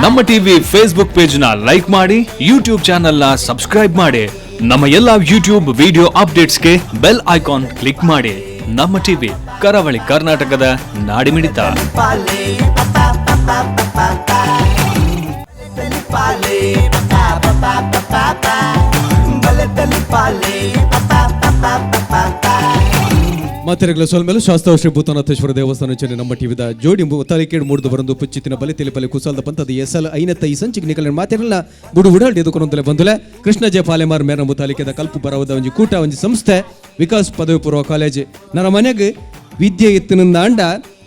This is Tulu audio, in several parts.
ನಮ್ಮ ಟಿವಿ ಫೇಸ್ಬುಕ್ ಪೇಜ್ ನ ಲೈಕ್ ಮಾಡಿ, ಯೂಟ್ಯೂಬ್ ಚಾನೆಲ್ ನ ಸಬ್ಸ್ಕ್ರೈಬ್ ಮಾಡಿ. ನಮ್ಮ ಎಲ್ಲಾ ಯೂಟ್ಯೂಬ್ ವಿಡಿಯೋ ಅಪ್ಡೇಟ್ಸ್ಗೆ ಬೆಲ್ ಐಕಾನ್ ಕ್ಲಿಕ್ ಮಾಡಿ. ನಮ್ಮ ಟಿವಿ, ಕರಾವಳಿ ಕರ್ನಾಟಕದ ನಾಡಿಮಿಡಿತ. ಮಾತೆರೆಗಳ ಸೊಲ್ಮೇಲೆ ಶಾಸ್ತ್ರ ಶ್ರೀ ಭೂತನಾಥೇಶ್ವರ ದೇವಸ್ಥಾನ ಚೆನ್ನೆ ನಮ್ಮ ಟಿವಿದ ಜೋಡಿ ತಲೆಕೇಡು ಮೂಡ್ದು ಬರಂದು ಪುಚ್ಚಿತ್ತಿನ ಬಲಿ ತೆಲಿಪಲೆ ಕುಸಾಲ್ದ ಪಂತದ ಎಸಲ್ ಐನತ್ತ ಈ ಸಂಚಿಗೆ ನಿಕಲ ಮಾತೆರೆಲ್ಲ ಬುಡು ಉಡಾಡಿ ಎದುಕೊಂದಲೆ ಬಂದುಲೆ. ಕೃಷ್ಣ ಜೆ ಪಾಲೆಮಾರ್ ಮೇರ ಮುತಾಲಿಕೆದ ಕಲ್ಪು ಬರವದ ಒಂಜಿ ಕೂಟ, ಒಂಜಿ ಸಂಸ್ಥೆ ವಿಕಾಸ್ ಪದವಿ ಪೂರ್ವ ಕಾಲೇಜ್. ನನ್ನ ಮನೆಗೆ ವಿದ್ಯೆ ಇತ್ತಿನಿಂದ ಅಂಡ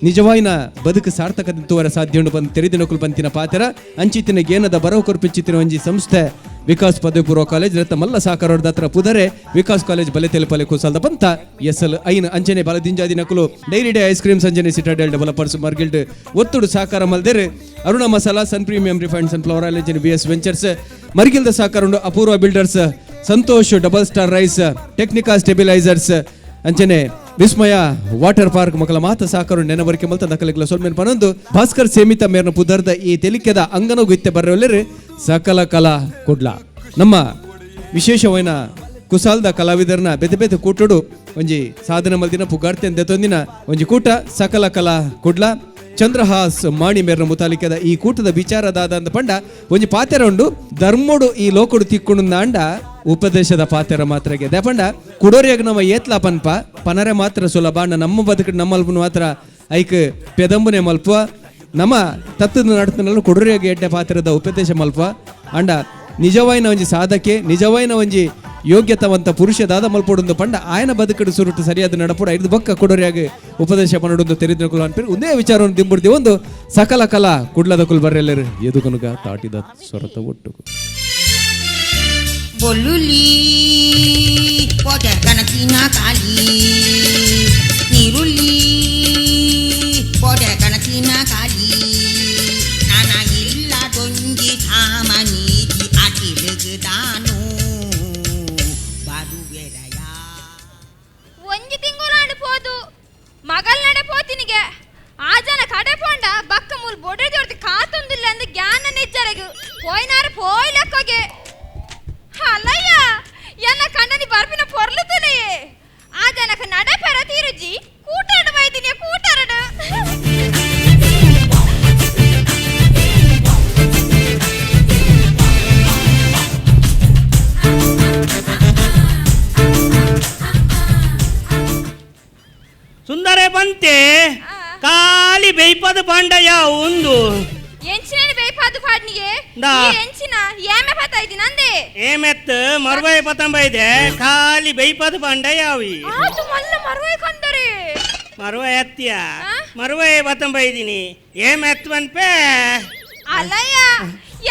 ನಿಜವಾಯಿನ ಬದುಕು ಸಾರ್ಥಕ ತೋರ ಸಾಧ್ಯ ಉಂಡು ಬಂದು ತೆರೆದಿನಕುಲು ಬಂತಿನ ಪಾತ್ರ ಅಂಚಿತ್ತಿನ ಗೇನದ ಬರವು ಕೊರ್ಪಿಂಚಿತ್ತಿನ ಒಂಜಿ ಸಂಸ್ಥೆ ವಿಕಾಸ್ ಪದವಿ ಪೂರ್ವ ಕಾಲೇಜ್. ರತ್ತ ಮಲ್ಲ ಸಾಕಾರೋದ ಹತ್ರ ಪುದರೆ ವಿಕಾಸ್ ಕಾಲೇಜ್ ಬಲೆ ತೆಲುಪಲೆ ಕುಸಾಲ್ದ ಪಂತ ಎಸ್ ಎಲ್ ಐನ್ ಅಂಚನೆ ಬಲದಿಂಜಾದಿ ನಕುಲು ಡೈರಿ ಡೇ ಐಸ್ ಕ್ರೀಮ್ ಸಂಜನೆ ಸಿಟಾಡೆಲ್ ಡೆವಲಪರ್ಸ್ ಮರ್ಗಿಲ್ಡ್ ಒತ್ತುಡು ಸಾಕಾರ ಮಲ್ದೇರು. Aruna masala, Sun premium refined sunflower oil ಅಂಚನೆ ಬಿ ಎಸ್ ವೆಂಚರ್ಸ್ ಮರ್ಗಿಲ್ದ ಸಾಕಾರ ಉಂಡು. Apoorva builders, Santosh double star rice, Technica stabilisers ಅಂಚನೆ ವಿಸ್ಮಯ ವಾಟರ್ ಪಾರ್ಕ್ ಮಕ್ಕಳ ಮಾತ ಸಾಕರು ನೆನವರಿಕೆ ಮಲ್ತ ನಕಲಿಗಳ ಸೊಲ್ಮೆನ್ ಪನೊಂದು ಭಾಸ್ಕರ್ ಸೇಮಿತ ಮೇರ್ನ ಪುದರ್ದ ಈ ತೆಲಿಕೆದ ಅಂಗನಗು ಇತ್ತೆ ಬರ್ರೊಲ್ಲೆರ್ ಸಕಲ ಕಲಾ ಕುಡ್ಲ. ನಮ್ಮ ವಿಶೇಷವೈನ ಕುಸಾಲ್ದ ಕಲಾವಿದರನ ಬೆತೆ ಬೆತೆ ಕೂಟಡು ಒಂಜಿ ಸಾಧನೆ ಮಲ್ದಿನ ಪುಗಾರ್ತೆ ದೆತೊಂದಿನ ಒಂಜಿ ಕೂಟ ಸಕಲ ಕಲಾ ಕುಡ್ಲ. ಚಂದ್ರಹಾಸ್ ಮಾಣಿ ಮೇರ್ನ ಮುತಾಲಿಕೆದ ಈ ಕೂಟದ ವಿಚಾರದಾದ ಅಂದ ಪಂಡ ಒಂಜಿ ಪಾತೆರ ಉಂಡು, ಧರ್ಮೋಡು ಈ ಲೋಕಡು ತಿಕ್ಕೊಂಡು ಅಂಡ ಉಪದೇಶದ ಪಾತೆರ ಮಾತ್ರಗೆ ದೇಪಂಡ ಕುಡೋರಿಯಾಗ ನಮ್ಮ ಏತ್ಲ ಪನ್ಪ ಪನರೆ ಮಾತ್ರ ಸುಲಭ ಅಣ್ಣ. ನಮ್ಮ ಬದುಕು ನಮ್ಮಲ್ಪು ಮಾತ್ರ ಐಕ್ ಪೆದಂಬುನೆ ಮಲ್ಪ ನಮ್ಮ ತತ್ತದ ನಡತನಲ್ಲ ಕುಡೋರಿಯಾಗ ಎಡ್ಡೆ ಪಾತ್ರದ ಉಪದೇಶ ಮಲ್ಪ ಅಂಡ ನಿಜವಾಯಿನ ಒಂಜಿ ಸಾಧಕೆ, ನಿಜವಾಯಿನ ಒಂಜಿ ಯೋಗ್ಯತವಂತ ಪುರುಷ ದಾದ ಮಲ್ಪೊಡುಂದು ಪಂಡ ಆಯನ ಬದುಕಡು ಸುರುಟು ಸರಿಯಾದ ನಡಪುಡ ಐದು ಬೊಕ್ಕ ಕೊಡೋರಿಯಾಗ ಉಪದೇಶ ಪನಡುಂದು ತೆರಿದ್ನಕುಲು ಅನ್ಪಿರ್ ಒಂದೇ ವಿಚಾರವನ್ನು ದಿಂಬುಡ್ದಿ ಒಂದು ಸಕಲ ಕಲಾ ಕುಡ್ಲದ ಕುಲ್ ಬರ್ರೆಲ್ಲರು ಎದುಕನುಗ ತಾಟಿದ ಸೊರತ ಒಟ್ಟು. ಬೊಲ್ಲುಲಿ ಪೊದೆ ಕಣಕಿನ ಕಾಲಿ ನೀರುಳ್ಳಿ ಪೊದೆ ಕಣಕಿನ ಕಾಲಿ ನಾನ ಇಲ್ಲ ದೊಂಜಿ ಸಾಮನೀತಿ ಅಟಿಲುಗುದಾನು ಬರುವೆರಯ. ಒಂಜಿ ತಿಂಗುಲಾಂಡ್ ಪೋದು ಮಗಲ್ ನಡೆ ಪೋತಿನಿಗೆ ಆ ಜನ ಕಡೆ ಪೋಂಡ ಬಕ್ಕ ಮೂಲ್ ಬೊಡೆ ಜೋಡ್ತಿ ಕಾತೊಂದಿಲ್ಲ ಅಂದ್ ಜ್ಞಾನ ನಿಜ್ಜರೆಗು ಪೋಯ್ನಾರು ಪೋಯ್ಲಕ್ಕೋಗೆ. ಅಲ್ಲಯ್ಯ, ಎನ್ನ ಕಂಡನಿ ಬರ್ಪಿನ ಪೊರ್ಲು ತುಲೆಯೇ. ಆ ಜನಕ ನಡೆ ಪೆರ ತೀರುಜಿ ಕೂಟಾಡು ಬೈದಿನಿ ಕೂಟಾರಡು. ಸುಂದರ ಬಂತೆ ಖಾಲಿ ಬೇಯ್ಪದ ಪಾಂಡಯ್ಯ ಒಂದು. ಎಂಚಿನ ಬೇಪಾದು ಪಾಡ್ನಿಗೆ? ದಾ. ಈ ಎಂಚಿನ ಏಮೆ ಪತ್ತ ನಂದೇ. ಏಮೆತ್ ಮರ್ವೈ ಪತಂಬ ಇದೆ ಖಾಲಿ ಬೇಯ್ಪದ ಪಾಂಡಯ್ಯ ಅವಿ. ಆತು ಮಲ್ಲ ಮರುವೆ ಕಂದರೆ. ಮರ್ವೈ ಅತ್ಯ. ಆ? ಮರ್ವೈ ಪತಂಬ ಇದ್ದೀನಿ ಏಮೆತ್ ಪನ್ಪೆ. ಅಲ್ಲಯ್ಯ,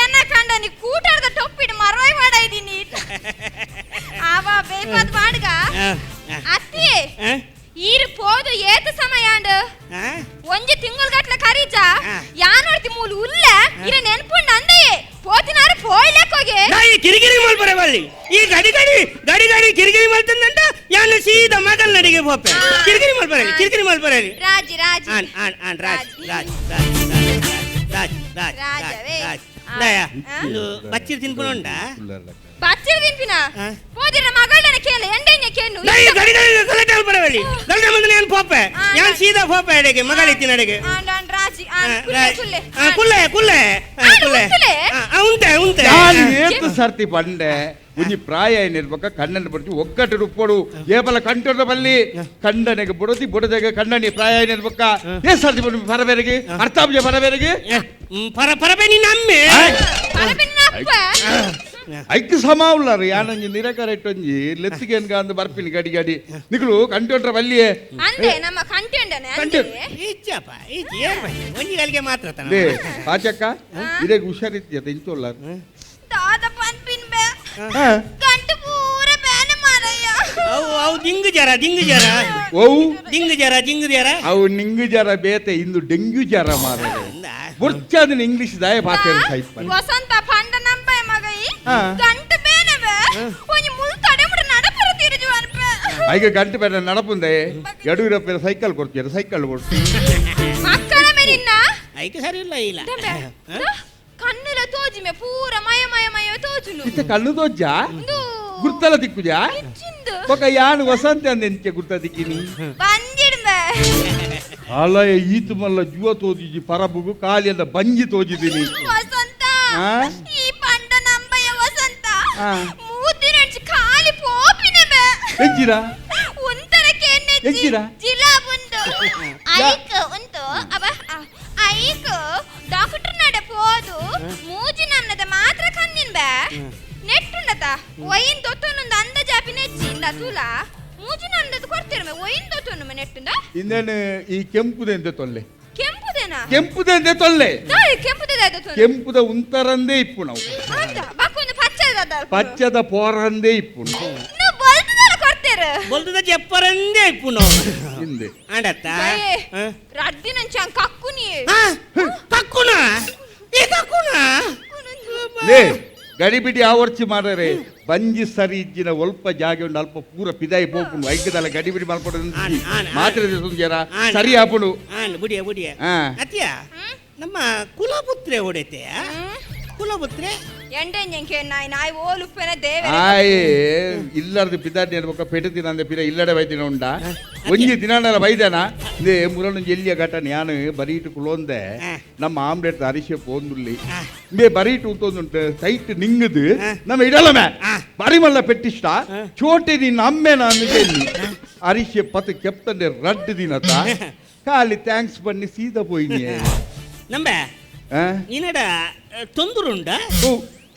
ಎನ್ನ ಕಂಡನಿ ಕೂಟಾರದ ಟೊಪ್ಪಿಡ್ ಮರವಾಯ್ ಮಾಡ ಇದ್ದೀನಿ ಆವ ಬೇಪಾದ್ ಬಾಡ್ಗ. ಆ, ಆ, ಅತ್ತಿ, ಆ, ಈರು ಪೋದು ಏತ ಸಮಯ ಅಂಡ್? ಆ? ಒಂಜಿ ತಿಂಗುಲ್ ಗಟ್ಲೆ ಕರೀಜ. ಆ. ಯಾನೋಡ್ತಿ ಮೂಲು ಉಲ್ಲ ಇರ ನೆನ್ಪುಂಡ ಅಂದೆಯೇ ಪೋತಿನಾರು ಪೋಯ್ಲಕ್ಕೋಗೆ. ನಾ ಈ ಕಿರಿಕಿರಿ ಮಲ್ಪರೆ ಬಲ್ಲಿ ಈ ಗಡಿ ಗಡಿ ಗಡಿ ಗಡಿ ಕಿರಿಕಿರಿ ಮಲ್ತಂದಂಟ ಯಾನ್ ಸೀದಾ ಮಗಲ್ ನಡಿಗೆ ಪೋಪೆ. ಕಿರಿಕಿರಿ ಮಲ್ಪರೆ, ಕಿರಿಕಿರಿ ಮಲ್ಪರೆ. ರಾಜಿ ರಾಜಿ. ಆನ್ ಆನ್ ಆನ್ ರಾಜ್ ರಾಜ್ ರಾಜ್ ರಾಜ್ ರಾಜ್ ರಾಜ್. ರಾಜವೇ. ರಾಜ್. ಆ. ದಯಾ ಆ? ಒಂದು ಬಚ್ಚಿರ್ ತಿನ್ಪುನ ಉಂಡಾ? ಬಚ್ಚಿರ ತಿನ್ಪಿನ? ಆ. ಪೋದಿರ ಮಗಳನ್ನ ಕೇಳು ಎಂಡೆಂಜ ಕೇನು. ನಾ ಈ ಗಡಿ ಗಡಿ ಗಲಾಟೆ ಮಲ್ಪರೆ ಬಲ್ಲಿ ಗಲಾಟೆ ಬಂದ್ರೆ ನಾನು ಪೋಪೆ. ಆ, ಯಾನ್ ಸೀದಾ ಪೋಪೆ ಅಡೆಗೆ ಮಗಳಿತ್ತಿನ ಅಡೆಗೆ. ಆಂಡ್ ಆಂಡ್ ರಾಜಿ ಆಂಡ್ ಕುಲ್ಲೆ ಕುಲ್ಲೆ. ಕುಲ್ಲೆ ಕುಲ್ಲೆ ಆ, ಆಂಡ್ ಕುಲ್ಲೆ. ಉಂತುಲೆ. ಆ, ಆ, ಉಂತೆ ಉಂತೆ. ಯಾನ್ ಏತ್ ಸರ್ತಿ ಪಂಡೆ, ಒಂಜಿ ಪ್ರಾಯ ಏನಿರ್ಬೇಕ ಕಣ್ಣನ ಬರ್ತಿ ಒಕ್ಕಟ್ಟು ರುಪ್ಪೊಡು ಏಪಲ ಕಂಟದ ಬಲ್ಲಿ ಕಂಡನೆಗೆ ಬುಡತಿ ಬುಡದೆಗೆ ಕಂಡನಿ ಪ್ರಾಯ ಏನಿರ್ಬೇಕ ಏ ಸರ್ತಿ ಪಂಡೆ ಪರಬೇರಿಗೆ ಅರ್ಥಾಬ್ಜ ಪರಬೇರಿಗೆ. ಏ, ಪರ ಪರಬೆ ನಿನ್ನ ಅಮ್ಮೆ. ಪರಬಿನ ಅಪ್ಪ. ಐಕ್ ಸಮ ಉಳ್ಳಾರು ಯಾನೊಂಜಿ ನಿರಕರ ಇಟ್ಟೊಂಜಿ ಲೆತ್ತಿಗೆ ಅಂದ್ ಬರ್ಪಿನಿ ಗಡಿ ಗಡಿ ನಿಕುಲು ಕಂಟೋಟ್ರ ಬಲ್ಲಿಯೇ. ಅಂದೆ ನಮ್ಮ ಕಂಟೆಂಡನೆ ಅಂದೆ. ಇಚ್ಚಪ್ಪ ಇಚ್ಚ ಏನ್ ಬನ್ನಿ ಒಂಜಿ ಗಳಿಗೆ ಮಾತ್ರ ತನ. ಲೇ ಪಾಚಕ್ಕ, ಇದೇ ಹುಷಾರಿತ್ಯ ಇಂಚೊಲ್ಲಾರು. ದಾದ ಪನ್ಪಿನ್ ಬೇ ಗಂಟು ಪೂರ ಬೇನೆ ಮಾರಯ್ಯ. ಅವು ಅವು ದಿಂಗು ಜರ ದಿಂಗು ಜರ. ಓವು? ದಿಂಗು ಜರ ದಿಂಗು ಜರ. ಅವು ನಿಂಗು ಜರ ಬೇತೆ, ಇಂದು ಡೆಂಗ್ಯೂ ಜರ ಮಾರ. ಬುರ್ಚಾದಿನ ಇಂಗ್ಲಿಷ್ ದಾಯ ಪಾತೇರು ಸಾಯಿತ್. ವಸಂತ ಪಂಡ ನಂಬ ಮಗೈ. ಆ. ಗಂಟು ಬೇನೆ ಬೇ ಒಂಜಿ ಮುಲ್ ತಡೆ ಮುಡ ನಡಪರ ತಿರುಜು ಅನ್ಪ. ಐಗ ಗಂಟೆ ಬೇಡ ನಡಪುಂದೆ ಯಡಿಯೂರಪ್ಪ ಸೈಕಲ್ ಕೊಡ್ತೀರ, ಸೈಕಲ್ ಕೊಡ್ತೀವಿ. ಮಕ್ಕಳ ಮೇಲಿನ್ನ. ಐಕೆ ಸರಿ ಇಲ್ಲ ಇಲ್ಲ ಕಣ್ಣುಲ ತೋಜಿಮೆ ಪೂರ ಮಯ ಮಯ ಮಯ ತೋಜುನು ಇತ್ತ ಕಣ್ಣು ತೋಜ ಗುರ್ತಲ ದಿಕ್ಕುಜಾ ಬೊಕ ಯಾನು ವಸಂತ ಅಂದೆಂಚೆ ಗುರ್ತ ದಿಕ್ಕಿನಿ ಬಂದಿಡ್ಮೆ ಅಲಯ ಈತು ಮಲ್ಲ ಜುವ ತೋಜಿಜಿ ಪರಬುಗು ಕಾಲಿಯಲ್ಲ ಬಂಜಿ ತೋಜಿದ್ದೀನಿ ವಸಂತ ಈ ಪಂಡ ನಂಬಯ ವಸಂತ ಮೂತಿನಂಚಿ ಖಾಲಿ ಪೋಪಿನೆ ಬೆ ಎಂಜಿರ ಉಂತರ ಕೆನ್ನೆ ಎಂಜಿರ ಜಿಲಾಬುಂದು ಐಕ್ ಉಂಟು ಅಬ ಐಕ್ ಡಾಕ್ಟರ್ ನಡೆ ಪೋದು ಮೂಜಿ ನಮ್ಮದ ಮಾತ್ರ ಕಂದಿನ್ ಬೆ ನೆಟ್ಟುಂಡತ ಒಯಿನ್ ದೊತ್ತೊಂದು ಅಂದಾಜಾಪಿ ನೆಚ್ಚಿ ಇಂದ ತೂಲ ಮೂಜಿ ನಮ್ಮದ ಕೊಡ್ತಿರಮೆ ಒಯಿನ್ ದೊತ್ತೊಂದು ನೆಟ್ಟುಂದ ಇಂದೇನು ಈ ಕೆಂಪುದೆಂದೆ ತೊಲ್ಲೆ ಕೆಂಪುದೇನಾ ಕೆಂಪುದೆಂದೆ ತೊಲ್ಲೆ ಕೆಂಪುದೆ ಕೆಂಪುದ ಉಂತರಂದೇ ಇಪ್ಪು ನಾವು ಬಾಕೊಂದು ಪಚ್ಚದ ಪಚ್ಚದ ಪೋರಂದೇ ಇಪ್ಪು ಕೊಡ್ತೀರ ಬೊಲ್ದದ ಜಪ್ಪರಂದೇ ಇಪ್ಪು ನಾವು ಹಿಂದೆ ಆಂಡತ್ತ ರಡ್ದಿನಂಚ ಕಕ್ಕುನಿ ಕಕ್ಕುನ ಈ ಕಕ್ಕುನ ಲೇ ಗಡಿಬಿಡಿ ಆವರ್ಚಿ ಮಾರರೆ ಬಂಜಿ ಸರಿ ಇಜ್ಜಿನ ಒಲ್ಪ ಜಾಗೆ ಉಂಡು ಅಲ್ಪ ಪೂರ ಪಿದಾಯಿ ಪೋಪುಂಡು ಐಕದಲ್ಲ ಗಡಿಬಿಡಿ ಮಲ್ಪಡು ಮಾತ್ರೆ ಜರ ಸರಿ ಆಪುಂಡು ಬುಡಿಯ ಬುಡಿಯ ಅತಿಯ ನಮ್ಮ ಕುಲಪುತ್ರೆ ಹೊಡೆತೆ ಕುಲಪುತ್ರೆ ಎಂಡೆಂಜಂಕೆ ನಾಯಿ ನಾಯಿ ಓಲುಪ್ಪೆನ ದೇವೆ ಆಯ್ ಇಲ್ಲಾರ್ದು ಪಿದಾಡಿ ಅನ್ಬೇಕ ಪೆಟ್ಟು ತಿನ್ನಂದೆ ಪಿರ ಇಲ್ಲಡೆ ಬೈದಿನ ಉಂಡ ಒಂಜಿ ದಿನಾಂಡಲ ಬೈದನ ಇಂದೇ ಮುರನೊಂಜಿ ಎಲ್ಲಿಯ ಘಟನೆ ಯಾನು ಬರೀಟು ಕುಲೋಂದೆ ನಮ್ಮ ಆಮ್ಲೆಟ್ ಅರಿಶೆ ಪೋಂದುಲ್ಲಿ ಇಂಬೆ ಬರೀಟು ಉಂಟೊಂದುಂಟು ಸೈಟ್ ನಿಂಗದು ನಮ್ಮ ಇಡಲಮೆ ಬರಿ ಮಲ್ಲ ಪೆಟ್ಟಿಷ್ಟ ಚೋಟೆ ದಿನ ಅಮ್ಮೆ ನಾನು ಅರಿಶೆ ಪತ್ತು ಕೆಪ್ತಂಡೆ ರಡ್ಡು ದಿನತ ಖಾಲಿ thanks ಬನ್ನಿ ಸೀದಾ ಪೋಯಿನಿ ನಂಬೆ ನಿನ್ನಡ ತೊಂದರುಂಡ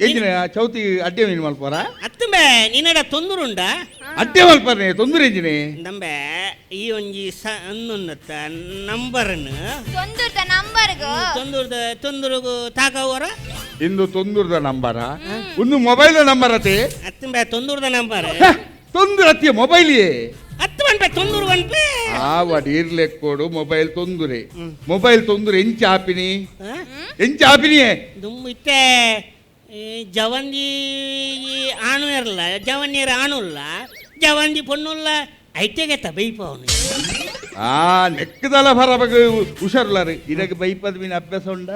ಎಂಜಿನ ಚೌತಿ ಅಡ್ಡೆ ಮೀನು ಮಲ್ಪರ ಅತ್ತಂಬೆ ನಿನ್ನಡ ತೊಂದರುಂಡ ಅಡ್ಡೆ ಮಲ್ಪರನೆ ತೊಂದರೆ ಎಂಜಿನಿ ನಂಬೆ ಈ ಒಂಜಿ ಅನ್ನುನ್ನತ್ತ ನಂಬರ್ನು ತೊಂದೂರ್ದ ನಂಬರ್ಗ ತೊಂದೂರ್ದ ತೊಂದೂರುಗು ತಾಕವರ ಇಂದು ತೊಂದೂರ್ದ ನಂಬರ ಒಂದು ಮೊಬೈಲ್ ನಂಬರ್ ಅತೆ ಅತ್ತಂಬೆ ತೊಂದೂರ್ದ ನಂಬರ್ ತೊಂದರೆ ಅತ್ತಿಯ ಮೊಬೈಲ್ ಹತ್ತು ಒನ್ಪೆ ತೊಂದೂರು ಒನ್ಪೆ ಆವಡ್ ಇರ್ಲೆಕ್ಕೋಡು ಮೊಬೈಲ್ ತೊಂದರೆ ಮೊಬೈಲ್ ತೊಂದರೆ ಎಂಚ ಆಪಿನಿ ಎಂಚ ಆಪಿನಿಯೇ ದುಮ್ಮು ಇತ್ತೆ ಜವಂದಿ ಆಣು ಇರಲ್ಲ ಜವನ್ಯರ ಆಣುಲ್ಲ ಜವಂದಿ ಪೊಣ್ಣುಲ್ಲ ಐತೆಗೆ ಬೈಪವನು ಆ ನೆಕ್ಕದಲ್ಲ ಬರಬೇಕು ಹುಷಾರುಲ್ಲಾರು ಇದಕ್ಕೆ ಬೈಪದ ಮೀನು ಅಭ್ಯಾಸ ಉಂಡ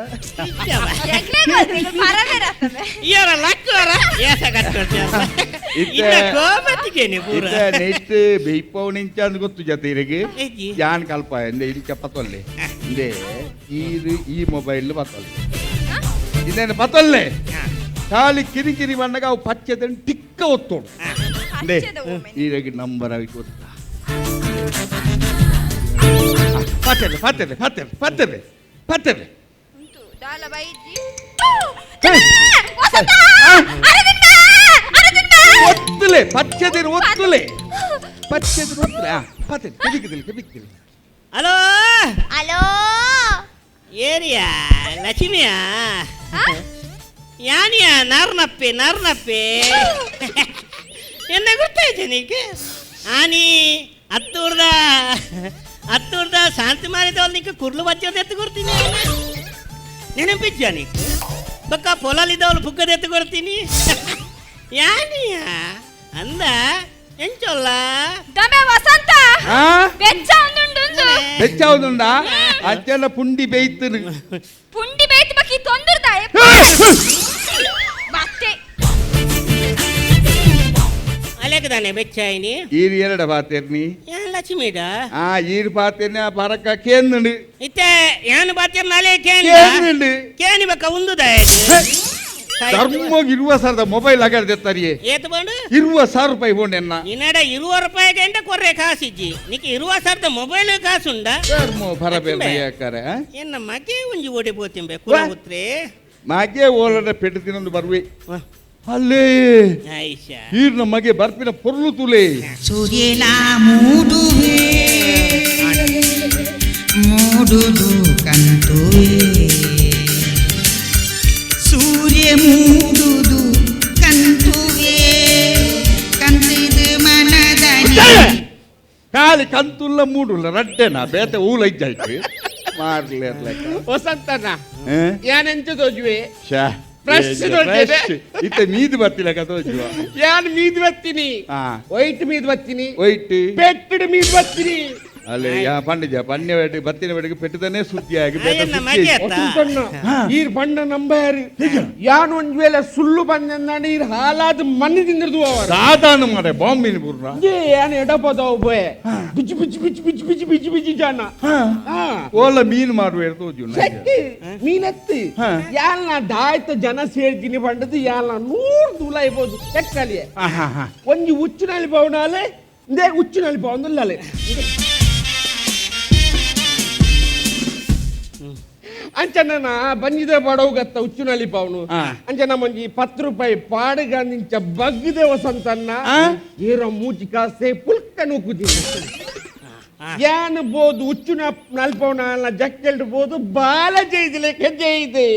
ನೆಟ್ ಬೈಪವನು ಇಂಚ ಅಂದ್ ಗೊತ್ತು ಜೊತೆ ಇರಗೆ ಯಾನ್ ಕಲ್ಪ ಎಂದೆ ಇಂಚ ಪತ್ತೊಲ್ಲೆ ಇಂದೇ ಈ ಮೊಬೈಲ್ ಪತ್ತೊಲ್ಲೆ ಇದೇನು ಪತ್ತೊಲ್ಲೆ ಖಾಲಿ ಕಿರಿ ಕಿರಿ ಬಣ್ಣಗ ಅವು ಪಚ್ಚದ ಟಿಕ್ಕ ಒತ್ತೋಡು ಈರಗೆ ನಂಬರ್ ಆಗಿ ಗೊತ್ತಾ ಪತ್ತಲೆ ಪತ್ತಲೆ ಪತ್ತಲೆ ಪತ್ತಲೆ ಪತ್ತಲೆ ಒತ್ತಲೆ ಪಚ್ಚದಿನ ಒತ್ತಲೆ ಪಚ್ಚದಿನ ಒತ್ತಲೆ ಪತ್ತಲೆ ಕೆಬಿಕ್ಕಿದಿಲ್ಲ ಕೆಬಿಕ್ಕಿದಿಲ್ಲ hello hello area ಲಕ್ಷ್ಮಿಯಾ ಯಾನಿಯಾ ನಾರ್ನಪ್ಪೆ ನಾರ್ನಪ್ಪೆ ಎನ್ನ ಗೊತ್ತಾಯ್ತು ನೀಕೆ ಆನಿ ಹತ್ತೂರ್ದ ಹತ್ತೂರ್ದ ಶಾಂತಿ ಮಾರಿದವಳು ನಿಂಗೆ ಕುರ್ಲು ಬಚ್ಚೋದು ಎತ್ತು ಕೊಡ್ತೀನಿ ನೆನಪಿಜ್ಜ ನೀಕ್ ಬಕ್ಕ ಪೊಲಲಿದ್ದವಳು ಪುಕ್ಕದ ಎತ್ತು ಕೊಡ್ತೀನಿ ಯಾನಿಯಾ ಅಂದ ಎಂಚೊಲ್ಲ ದಮೆ ವಸಂತ ಬೆಚ್ಚ ಒಂದುಂಡು ಬೆಚ್ಚ ಒಂದುಂಡ ಅಜ್ಜನ ಪುಂಡಿ ಬೇಯ್ತು ಪುಂಡಿ ಬೇಯ್ತು ಬಕ್ಕಿ ತೊಂದರ್ದ ಮತ್ತೆ ಅಲೆಗದಾನೆ ಬೆಚ್ಚಾಯಿನಿ ಈರು ಎರಡ ಬಾತೇರ್ನಿ ಯಾನ್ ಲಕ್ಷ್ಮೀಡ ಆ ಈರು ಬಾತೇರ್ನಿ ಆ ಪರಕ ಕೇಂದುಂಡು ಇತ್ತೆ ಯಾನ್ ಬಾತೇರ್ನ ಅಲೆ ಕೇಂದು ಕೇಂದುಂಡು ಕೇನಿ ಬಕ್ಕ ಉಂದುದ ಧರ್ಮ ಇರುವ ಸಾವಿರದ ಮೊಬೈಲ್ ಅಗರ್ದೆತ್ತರಿಯೇ ಏತು ಬಂಡು 20,000 ರೂಪಾಯಿ ಫೋನ್ ಎನ್ನ ನಿನ್ನಡ 20 ರೂಪಾಯಿಗೆ ಎಂಟ ಕೊರ್ರೆ ಕಾಸಿಜ್ಜಿ ನಿಕ್ಕೆ 20,000 ಮೊಬೈಲ್ ಕಾಸುಂಡ ಧರ್ಮ ಬರಬೇಡ ಯಾಕರೆ ಎನ್ನ ಮಗೆ ಒಂಜಿ ಓಡಿ ಪೋತಿಂಬೆ ಕುಲಪುತ್ರೆ ಮಗೆ ಓಲಡ ಪೆಟ್ಟು ತಿನ್ನೊಂದು ಬರುವೆ ಅಲ್ಲೇ ಈರ್ನ ಮಗೆ ಬರ್ಪಿನ ಪೊರ್ಲು ತುಲೆ ಸೂರ್ಯನ ಮೂಡುವೆ ಮೂಡುದು ಕಂತುವೆ ಸೂರ್ಯ ಮೂಡುದು ಕಂತುವೆ ಕಂತಿದು ಮನದನಿ ಖಾಲಿ ಕಂತುಲ್ಲ ಮೂಡುಲ್ಲ ರಡ್ಡೆನಾ ಬೇತೆ ಊಲ ಇಜ್ಜಾಯ್ತು ಮಾರ್ಲೆ ವಸಂತನ ಯಾನೆಂಚ ತೋಜುವೆ ಶಾ ಫ್ರೆಶ್ ತೋಜುವೆ ಇತ್ತೆ ಮೀದು ಬತ್ತಿಲ್ಲ ತೋಜುವ ಯಾನ್ ಮೀದು ಬತ್ತೀನಿ ವೈಟ್ ಮೀದು ಬತ್ತೀನಿ ವೈಟ್ ಪೆಟ್ಟಡ್ ಮೀದು ಬತ್ತೀನಿ ಅಲ್ಲೇ ಯಾ ಪಂಡಿಜ ಪಣ್ಯ ಬೇಟೆ ಬತ್ತಿನ ಬೇಟೆಗೆ ಪೆಟ್ಟದನೇ ಸುದ್ದಿಯಾಗಿ ಈರ್ ಬಣ್ಣ ನಂಬಾರಿ ಯಾನ್ ಒಂದ್ ವೇಳೆ ಸುಳ್ಳು ಬಂದ ಈರ್ ಹಾಲಾದ ಮಣ್ಣದಿಂದ ಸಾಧಾರಣ ಮಾರೆ ಬಾಂಬಿನ ಪೂರ್ಣ ಯಾನ್ Edapadavu busy busy busy busy busy busy busy ಬಿಜಿ ಜಾನ ಓಲ ಮೀನು ಮಾರುವ ಶಕ್ತಿ ಮೀನತ್ತಿ ಯಾಲ್ನ ದಾಯ್ತ ಜನ ಸೇರ್ತೀನಿ ಬಂಡದು ಯಾಲ್ನ 100 ದೂಲಾಯ್ಬೋದು ಎಕ್ಕಲಿಯೆ ಒಂಜಿ ಉಚ್ಚುನಲ್ಲಿ ಪವನಾಲೆ ಇಂದೇ ಉಚ್ಚುನಲ್ಲಿ ಪವನಲ್ಲಲೆ ಅಂಚನ ಬಂಜಿದ ಬಡವುಗತ್ತ ಉಚ್ಚುನಲ್ಲಿ ಪವನು ಅಂಚನ ಮಂಜಿ 10 ರೂಪಾಯಿ ಪಾಡುಗಂದಿಂಚ ಬಗ್ಗದೆ ವಸಂತನ್ನ ಏರೋ ಮೂಚಿ ಕಾಸೆ ಪುಲ್ಕ ನೂಕುದೀನಿ ಯಾನ್ ಬೋದು ಉಚ್ಚುನ ನಲ್ಪವನ ಜಕ್ಕೆಲ್ಡ್ ಬೋದು ಬಾಲ ಜೈದಿಲೆಕ್ಕೆ ಜೈದೆ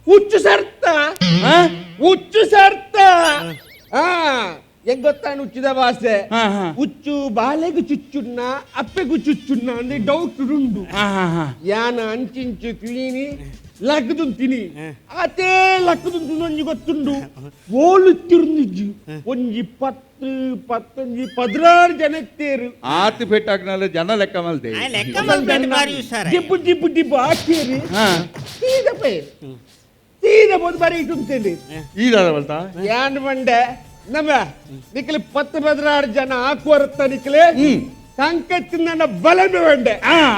ಹುಚ್ಚು ಸರ್ತ ಹುಚ್ಚು ಸರ್ತ ಆ ಹೆಂಗ್ ಗೊತ್ತಾನು ಹುಚ್ಚಿದ ಭಾಷೆ ಹುಚ್ಚು ಬಾಲೆಗು ಚುಚ್ಚುನ್ನ ಅಪ್ಪೆಗು ಚುಚ್ಚುನ್ನ ಅಂದ್ರೆ ಡೌಟ್ ಉಂಡು ಯಾನ ಅಂಚಿಂಚು ತಿನಿ ಲಕ್ಕದುಂತೀನಿ ಅತೇ ಲಕ್ಕದುಂತು ಒಂಜಿ ಗೊತ್ತುಂಡು ಓಲು ತಿರುಂದಿಜ್ಜು ಒಂಜಿ 10 15 16 ಜನ ತೇರು ಆತು ಪೆಟ್ಟಾಕ್ನಲ್ಲ ಜನ ಲೆಕ್ಕ ಮಲ್ದೆ ಡಿಬ್ಬು ಡಿಬ್ಬು ಡಿಬ್ಬು ಹಾಕೇರಿ ಸೀದಾ ಪೈ ಸೀದಾ ಬೋದು ಬರೀ ಇಟ್ಟುಂತೇನೆ ಈದಾದ ಬಲ್ತಾ ಯಾನ್ ಬಂಡೆ ನಮ್ಮ ನಿಕ್ಲೆ 10 16 ಜನ ಹಾಕುವರತ್ತ ನಿಕ್ಲೆ ಕಂಕತ್ತಿನ ಬಲಮೆ ಬಂಡೆ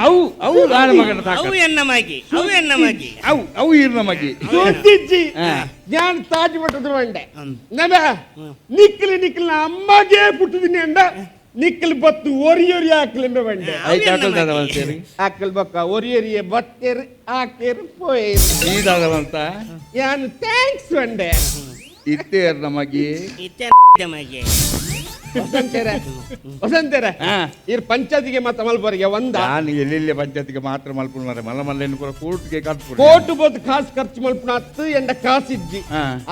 ಅವು ಅವು ಮಗನ ಅವು ಎನ್ನ ಮಗಿ ಅವು ಎನ್ನ ಮಗಿ ಅವು ಅವು ಇರ್ನ ಮಗಿ ಸುದ್ದಿಜ್ಜಿ ഞാൻ ತಾಜ್ ಮಠದ ಬಂಡೆ ನಮ್ಮ ನಿಕ್ಲಿ ನಿಕ್ಲಿನ ಅಮ್ಮಗೆ ಪುಟ್ಟಿದ್ದೀನಿ ಅಂಡ ನಿಕ್ಲಿ ಬತ್ತು ಒರಿಯೊರಿ ಹಾಕ್ಲಿಂಬೆ ಬಂಡೆ ಹಾಕಲ್ ಬಕ್ಕ ಒರಿಯೊರಿಯ ಬತ್ತೇರು ಹಾಕೇರು ಪೋಯೇರು ಈದಾದವಂತ ಯಾನ್ thanks ಬಂಡೆ ಇತ್ತೇರ್ ನಮಗೆ ಇತ್ತೇ ಮಗಿ ವಸಂತರ ವಸಂತರ ಇರ್ ಪಂಚಾಯತಿಗೆ ಮಾತ್ರ ಮಲ್ಪರಿಗೆ ಒಂದ ನಾನು ಎಲ್ಲೆಲ್ಲಿ ಪಂಚಾಯತಿಗೆ ಮಾತ್ರ ಮಲ್ಪುಣ ಮಲ್ಲ ಮಲ್ಲೇನು ಕೂಡ ಕೋರ್ಟ್ಗೆ ಕಟ್ಪುಣ ಕೋರ್ಟ್ ಬೋದು ಕಾಸು ಖರ್ಚು ಮಲ್ಪುಣ ಹತ್ತು ಎಂಡ ಕಾಸು ಇಜ್ಜಿ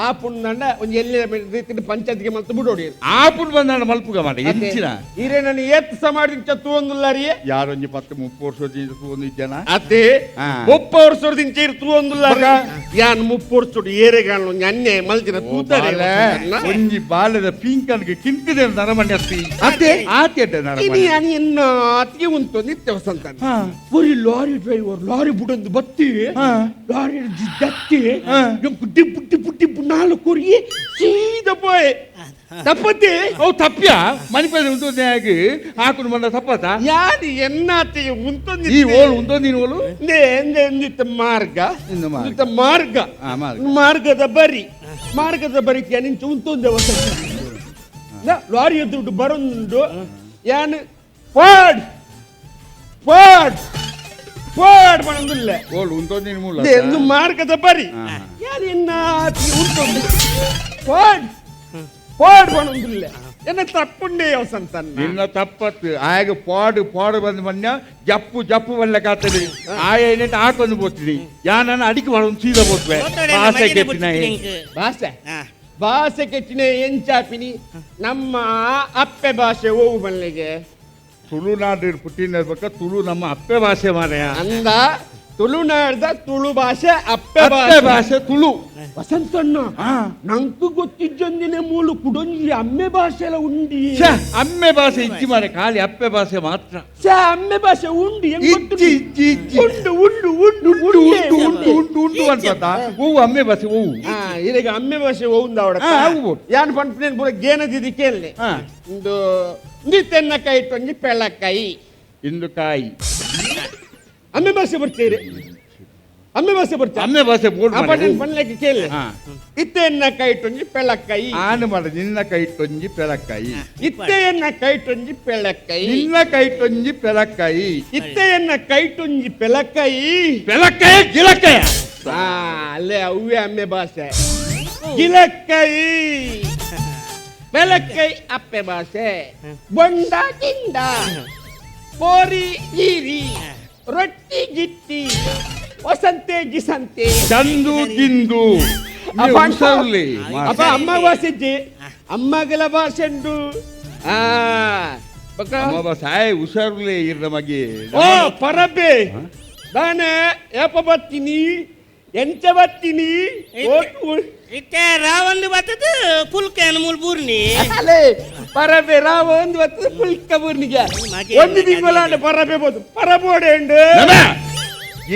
ಆ ಪುಣ್ಣ ಒಂಜಿ ಎಲ್ಲಿ ರೀತಿ ಪಂಚಾಯತಿಗೆ ಮಲ್ತು ಬಿಡೋಡಿ ಆ ಪುಣ್ ಬಂದಾಣ ಮಲ್ಪುಗ ಮಾಡ ಹೆಚ್ಚಿನ ಈರೇ ನಾನು ಏತ್ ಸಮಾಡಿಂಚ ತೂವೊಂದುಲ್ಲಾರಿಯೇ ಯಾರೊಂಜಿ 10 30 ವರ್ಷದಿಂದ ತೂವೊಂದಿಜ್ಜನ ಅದೇ 30 ವರ್ಷದಿಂದ ಇರ್ ತೂವೊಂದುಲ್ಲಾರ ಯಾನ್ 30 ವರ್ಷ ಏರೆಗಾಣ್ ಒಂಜಿ ಅನ್ಯಾಯ ಮಲ್ತಿನ ತೂತಾರೆ ಒಂಜಿ ಬಾಲದ ಪಿಂಕನ್ಗೆ ಕಿಂಕಿದೆ ನರಮಣ್ಯ ಅದೇ ಆತೆ ಇನಿ ಅನಿ ಅತಿಗೆ ಉಂಟು ನಿತ್ಯ ವಸಂತ ಒರಿ lorry driver lorry ಬುಡೊಂದು ಬತ್ತಿ ಲಾರಿ ದತ್ತಿ ಡಿಪ್ಪು ಡಿಪ್ಪು ಡಿಪ್ಪು 4 ಕೊರಿ ಸೀದಾ ಪೋಯೆ ತಪ್ಪತ್ತೆ ಅವು ತಪ್ಪ್ಯಾ ಮಣಿಪದ ಉಂಟು ಹಾಕೊಂಡು ಬಂದ ತಪ್ಪತ್ತ ಯಾರು ಎನ್ನಾತಿಗೆ ಉಂಟೊಂದು ಈ ಓಲು ಉಂಟೊಂದಿನ ಓಲು ನಿತ್ತ ಮಾರ್ಗ ನಿತ್ತ ಮಾರ್ಗ ಮಾರ್ಗದ ಬರಿ ಮಾರ್ಗದ ಬರಿ ನಿಂಚು ಉಂಟೊಂದೆ ವಸಂತ ಲಾರಿ ಎದ್ದುಂಟು ಬರೊಂದುಂಟು ಯಾನ್ ಪಾಡ್ ಪಾಡ್ ಪಾಡ್ ಪಣೊಂದುಲ್ಲೆ ಓಲು ಉಂಟೊಂದಿನ ಮೂಲ ಎಂದು ಮಾರ್ಗದ ಬರಿ ಯಾನ್ ಎನ್ನ ಉಂಟೊಂದು ಪಾಡ್ ಪಾಡ್ ಪಣೊಂದುಲ್ಲೆ ಎನ್ನ ತಪ್ಪುಂಡೇ ವಸಂತ ನಿನ್ನ ತಪ್ಪತ್ತು ಆಗ ಪಾಡು ಪಾಡು ಬಂದ ಮನ್ಯ ಜಪ್ಪು ಜಪ್ಪು ಬಲ್ಲಕ್ಕಾಗ್ತದೆ ಆಯ ಏನೇಟ್ ಹಾಕೊಂಡು ಪೋತೀನಿ ಯಾನನ್ನ ಅಡಿಕೆ ಮಾಡೋದು ಸೀದಾ ಪೋತ್ವೆ ಭಾಷೆ ಕೆಟ್ಟಿನ ಭಾಷೆ ಭಾಷೆ ಕೆಟ್ಟಿನ ಎಂಚಾಪಿನಿ ನಮ್ಮ ಅಪ್ಪೆ ಭಾಷೆ ಓವು ಬಲ್ಲಿಗೆ ತುಳುನಾಡು ಪುಟ್ಟಿನ ಬಕ್ಕ ತುಳು ನಮ್ಮ ಅಪ್ಪೆ ಭಾಷೆ ಮಾರಾಯ ಅಂದ ತುಳುನಾಡ್ದ ತುಳು ಭಾಷೆ ಅಪ್ಪೆ ಅಪ್ಪೆ ಭಾಷೆ ತುಳು ವಸಂತಣ್ಣ ನಂಕು ಗೊತ್ತಿದ್ದೊಂದಿನ ಮೂಲು ಕುಡೊಂಜಿ ಅಮ್ಮೆ ಭಾಷೆ ಎಲ್ಲ ಉಂಡಿ ಅಮ್ಮೆ ಭಾಷೆ ಇಜ್ಜಿ ಮಾರೆ ಖಾಲಿ ಅಪ್ಪೆ ಭಾಷೆ ಮಾತ್ರ ಅಮ್ಮೆ ಭಾಷೆ ಉಂಡಿ ಇಜ್ಜಿ ಇಜ್ಜಿ ಇಜ್ಜಿ ಉಂಡು ಉಂಡು ಉಂಡು ಉಂಡು ಉಂಡು ಉಂಡು ಉಂಡು ಉಂಡು ಅಂತ ಹೂವು ಅಮ್ಮೆ ಭಾಷೆ ಹೂವು ಈಗ ಅಮ್ಮೆ ಭಾಷೆ ಹೂವು ಅವಡ ಯಾನ್ ಪನ್ಪುನೇನ್ ಪೂರ ಗೇನದಿದಿ ಕೇಳಲೆ ಇಂದು ಇಂದು ತೆನ್ನಕಾಯಿ ಇಟ್ಟೊಂಜಿ ಪೆಳಕಾಯಿ ಇಂದು ಕಾಯಿ ಅಮ್ಮೆ ಭಾಷೆ ಬರ್ತೀರಿ ಅಮ್ಮೆ ಭಾಷೆ ಬರ್ತೀರಿ ಅಮ್ಮೆ ಭಾಷೆ ಬೋರ್ಡ್ ಪನ್ಲೆಕ್ಕೆ ಕೇಳಿ ಇತ್ತೆನ್ನ ಕೈಟೊಂಜಿ ಪೆಳಕಾಯಿ ಆನು ಮಾಡ ನಿನ್ನ ಕೈಟೊಂಜಿ ಪೆಳಕಾಯಿ ಇತ್ತೆಯನ್ನ ಕೈಟೊಂಜಿ ಪೆಳಕಾಯಿ ನಿನ್ನ ಕೈಟೊಂಜಿ ಪೆಳಕಾಯಿ ಇತ್ತೆಯನ್ನ ಕೈಟೊಂಜಿ ಪೆಳಕಾಯಿ ಪೆಳಕಾಯ ಗಿಲಕಾಯ ಅಲ್ಲೇ ಅವೇ ಅಮ್ಮೆ ಭಾಷೆ ಗಿಲಕಾಯಿ ಪೆಳಕಾಯಿ ಅಪ್ಪೆ ಭಾಷೆ ಬೊಂಡ ಗಿಂಡ ಪೋರಿ ಈರಿ ರೊಟ್ಟಿ ಗಿಟ್ಟಿ ವಸಂತೆ ಗಿಸಂತೆ ಚಂದು ಗಿಂದು ಅಪ್ಪ ಅಮ್ಮ ಭಾಷೆ ಅಮ್ಮಗಲ ಭಾಷೆ ಉಂಟು ಅಮ್ಮ ಸಾಯ್ ಹುಷಾರುಲೇ ಇರ್ ನಮಗೆ ಓ ಪರಬೆ ದಾನೆ ಏಪ ಬತ್ತೀನಿ ಎಂಚ ಬತ್ತೀನಿ ಇತ್ತೆ ರಾವಂದು ಬತ್ತದ ಪುಲ್ಕೇನ ಮೂಲ್ ಬೂರ್ನಿ ಅಲೆ ಪರಬೆ ರಾವಂದು ಬತ್ತದ ಪುಲ್ಕ ಬೂರ್ನಿಗೆ ಒಂದು ತಿಂಗಳಾಂಡ ಪರಬೆ ಬೋದು ಪರಬೋಡೆ ಉಂಡು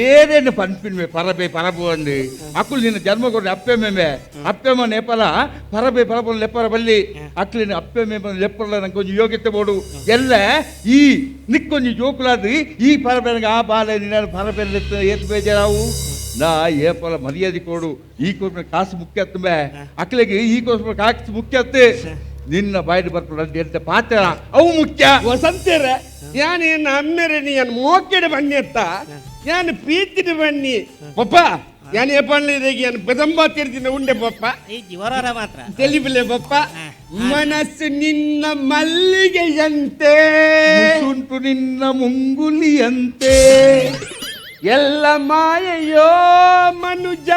ಏನೇನು ಪನ್ಪಿನ್ವೆ ಪರಬೆ ಪರಬು ಅಂದು ಅಕ್ಕುಲು ನಿನ್ನ ಜನ್ಮ ಕೊಡ್ರಿ ಅಪ್ಪೆ ಮೇಮೆ ಅಪ್ಪೆ ಮ ನೇಪಲ ಪರಬೆ ಪರಬು ಲೆಪ್ಪರ ಬಲ್ಲಿ ಅಕ್ಲಿನ ಅಪ್ಪೆ ಮೇಮ ಲೆಪ್ಪರಲ ನಂಗೆ ಕೊಂಚ ಯೋಗ್ಯತೆ ಬೋಡು ಎಲ್ಲ ಈ ನಿಕ್ಕೊಂಜಿ ಜೋಕುಲಾದ ಈ ಪರಬೆ ನಂಗೆ ಆ ಬಾಲೆ ನಿನ್ನ ಪರಬೆ ಏತ್ ಬೇಜಾರಾವು ನಾ ಏಪಲ ಮರ್ಯಾದೆ ಕೊಡು ಈ ಕೋಸ್ಮ ಕಾಸು ಮುಖ್ಯ ತುಂಬೆ ಅಕ್ಲಿಗೆ ಈ ಕೋಸ್ಮ ಕಾಸು ಮುಖ್ಯ ನಿನ್ನ ಬಾಯಿಡ್ ಬರ್ಪುಡ ಎಂತ ಪಾತ್ರ ಅವು ಮುಖ್ಯ ವಸಂತರ ಯಾನೇನು ಅಮ್ಮೆರೆ ನೀನು ಮೋಕೆಡೆ ಬನ್ನಿ ಅತ್ತ ಯಾನು ಪೀತಿಡು ಬನ್ನಿ ಪಪ್ಪ ಯಾನು ಏಪಣ್ಲಿದೆಗೆ ಯಾನು ಬೆದಂಬ ತಿರ್ದಿನ ಉಂಡೆ ಪಪ್ಪ ವರವರ ಮಾತ್ರ తెలివిలే ಪಪ್ಪ ಮನಸ್ಸು ನಿನ್ನ ಮಲ್ಲಿಗೆಯಂತೆ ಮುಸುಂಟು ನಿನ್ನ ಮುಂಗುಲಿಯಂತೆ ಎಲ್ಲ ಮಾಯೆಯೋ ಮನುಜ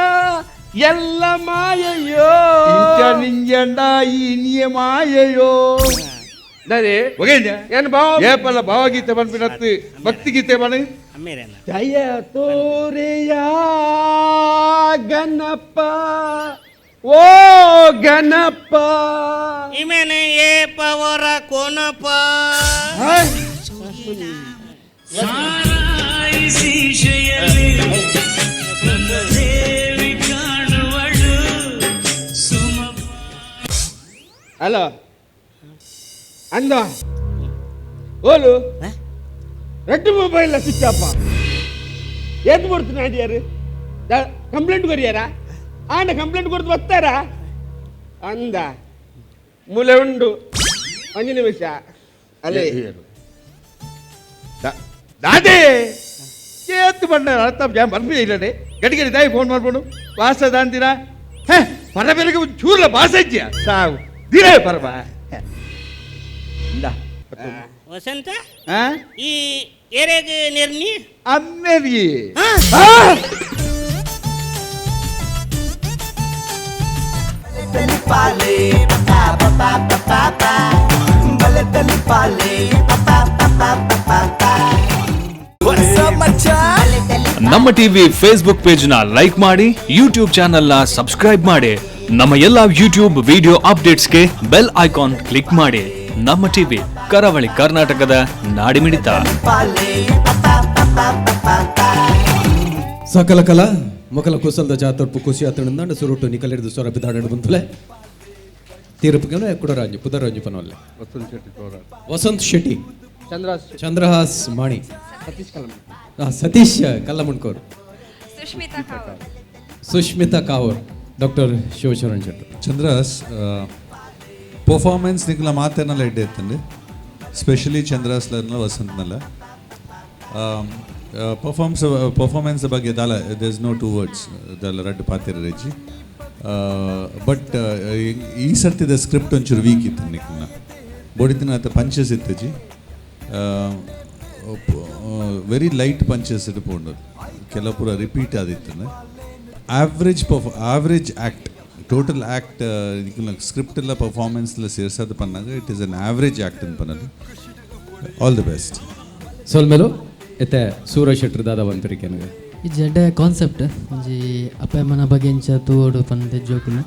ಎಲ್ಲ ಮಾಯೆಯೋ ಇಂಚ ನಿಂಜಂಡ ಈ ನಿಯ ಮಾಯೆಯೋ ಏನು ಭಾವ ಏಪಲ್ಲ ಭಾವಗೀತೆ ಪನ್ಪಿನತ್ತು ಭಕ್ತಿಗೀತೆ ಬಣ ಜಯ ತೋರೆಯ ಗಣಪ ಓ ಗಣಪ ಇಮೇನೆ ಏ ಪವರ ಕೋನಪ ಹಲೋ ಅಂದ ಓಲು red mobile switch off ಏತ್ ಕೊಡ್ತೀನಿ ಅಡಿಯಾರು ಕಂಪ್ಲೇಂಟ್ ಕೊರಿಯಾರ ಆಂಡ ಕಂಪ್ಲೇಂಟ್ ಕೊಡ್ತು ಬರ್ತಾರ ಅಂದ ಮೂಲೆ ಉಂಡು ಒಂದು ನಿಮಿಷ ಅಲ್ಲೇ ದಾದೆ ಏತ್ ಬಣ್ಣ ಅರ್ಥ ಜಾಮ್ ಬರ್ಪಿ ಇಲ್ಲಡೆ ಗಡಿಗಡಿ ದಾಯಿ ಫೋನ್ ಮಾಡ್ಕೊಂಡು ವಾಸ ದಾಂತೀರಾ ಹೇ ಪರ ಬೆರಗೆ ಚೂರ್ಲ ಬಾಸಜ್ಜಿಯ ಸಾವು ದಿರೇ ಪರಬ ವಸಂತ ಈ ಏರಿಯಾಗ ನಿರ್ನಿ ಅಮ್ಮೇರಿ ನಮ್ಮ TV Facebook page ನ ಲೈಕ್ ಮಾಡಿ, ಯೂಟ್ಯೂಬ್ ಚಾನೆಲ್ ನ ಸಬ್ಸ್ಕ್ರೈಬ್ ಮಾಡಿ, ನಮ್ಮ ಎಲ್ಲಾ ಯೂಟ್ಯೂಬ್ ವಿಡಿಯೋ ಅಪ್ಡೇಟ್ಸ್ಗೆ bell icon click ಮಾಡಿ. ನಮ್ಮ ಟಿವಿ ಕರಾವಳಿ ಕರ್ನಾಟಕದ ನಾಡಿಮಿಡಿತ. ಸಕಲ ಕಲಾ ಮೊಕಲ ಕುಸಲ್ದ ಜಾತೊಡ್ಪು ಖುಷಿ ಆತಣಿಂದ ಸುರುಟು ನಿಕಲಿಡಿದು ಸ್ವರ ಬಿದಾಡಣ ಬಂತಲೆ ತೀರ್ಪುಗೆ ಕುಡರಾಜು ಪುದರಾಜು ಪನವಲ್ಲೆ ವಸಂತ್ ಶೆಟ್ಟಿ, ಚಂದ್ರಹಾಸ್ ಮಾಣಿ, ಸತೀಶ್ ಕಲ್ಲಮುಣ್ಕೋರ್, ಸುಷ್ಮಿತಾ ಕಾವೂರ್, ಡಾಕ್ಟರ್ ಶಿವಶರಣ್ ಶೆಟ್ಟಿ. ಚಂದ್ರಹಾಸ್ ಪರ್ಫಾರ್ಮೆನ್ಸ್ ನಿಕ್ಲ ಮಾತೇನಲ್ಲ ಎಡ್ಡೆ ಇತ್ತಂడి, ಸ್ಪೆಷಲಿ ಚಂದ್ರಹಾಸ್ಲರ್ನ ವಸಂತ್ನಲ್ಲ ಪರ್ಫಾರ್ಮೆನ್ಸ್ ಬಗ್ಗೆ ದಾಲ there is no two words ದಾಲ ರಡ್ಡು ಪಾತಿರ ರೆಜ್ಜಿ. ಬಟ್ ಈ ಸರ್ತಿದ ಸ್ಕ್ರಿಪ್ಟ್ ಒಂಚೂರು ವೀಕ್ ಇತ್ತು ನಿಕ್ಲನ ಬೋಡಿತಿನ ಆತ ಪಂಚಸ್ ಇತ್ತಜಿ, very light punches ಇಟ್ಕೊಂಡು ಕೆಲವು ಪೂರ ರಿಪೀಟ್ ಆದಿತ್ತು. Average average act, total act script ಎಲ್ಲ ಪರ್ಫಾರ್ಮೆನ್ಸ್ ಎಲ್ಲ ಸೇರ್ಸೋದು ಪನ್ನಾಗ it is an average act ಅಂತ ಪನ್ನದು. All the best. ಸೋಲ್ಮೇಲು ಎತ್ತೆ Suraj Shettar ದಾದ ಬಂತರಿಕೆ ನನಗೆ ಈ ಜಡ್ಡೆ ಕಾನ್ಸೆಪ್ಟ್ ಒಂಜಿ ಅಪ್ಪಮ್ಮನ ಬಗ್ಗೆ ಇಂಚ ತೂಡು ಪಂದೆ ಜೋಕುಲು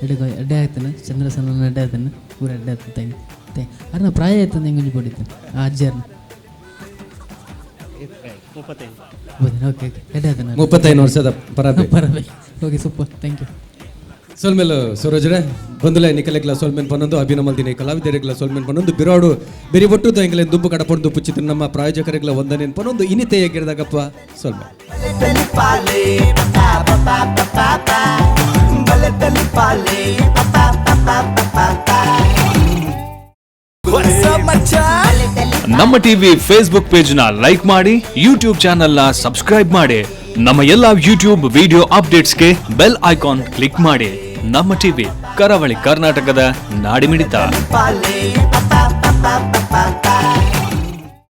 ಎಡ್ಡೆ ಎಡ್ಡೆ ಆಗ್ತಾನೆ ಚಂದ್ರಸನ ಎಡ್ಡೆ ಆಗ್ತಾನೆ ಪೂರ ಎಡ್ಡೆ ಆಗ್ತದೆ. Thank thank ಅರ್ನ ಪ್ರಾಯ ಆಯ್ತಂದು ಹೆಂಗೆ ಪಡಿತು ಆ ಅಜ್ಜರ್ನ ಓಕೆ ಓಕೆ ಎಡ್ಡೆ ಆಗ್ತಾನೆ 35 ವರ್ಷದ ಪರಬೆ ಪರಬೆ. Okay super thank you. ಸೋಲ್ಮೇಲು ಸೂರಜ್ರೆ ಬಂದುಲೆ ನಿಕಲೆಗ್ಲ ಸೋಲ್ಮೇನ್ ಪನ್ನೊಂದು ಅಭಿನಮಲ್ದಿನಿ ಕಲಾವಿದರಿಗ್ಲ ಸೋಲ್ಮೇನ್ ಪನ್ನೊಂದು ಬಿರಾಡು ಬೆರಿ ಒಟ್ಟು ಎಂಗಲೆ ದುಂಬು ಕಡಪೊಂದು ಪುಚ್ಚಿತ ನಮ್ಮ ಪ್ರಾಯೋಜಕರಿಗ್ಲ ವಂದನೆ ಪನ್ನೊಂದು ಇನಿತೆ ಹೇಗಿರದಾಗಪ್ಪ ಸೋಲ್ಮೆ. ನಮ್ಮ TV Facebook page ನ ಲೈಕ್ ಮಾಡಿ, ಯೂಟ್ಯೂಬ್ ಚಾನೆಲ್ ನ ಸಬ್ಸ್ಕ್ರೈಬ್ ಮಾಡಿ, ನಮ್ಮ ಎಲ್ಲಾ ಯೂಟ್ಯೂಬ್ ವಿಡಿಯೋ ಅಪ್ಡೇಟ್ಸ್ಗೆ bell icon click ಮಾಡಿ. ನಮ್ಮ ಟಿವಿ ಕರಾವಳಿ ಕರ್ನಾಟಕದ ನಾಡಿಮಿಡಿತ.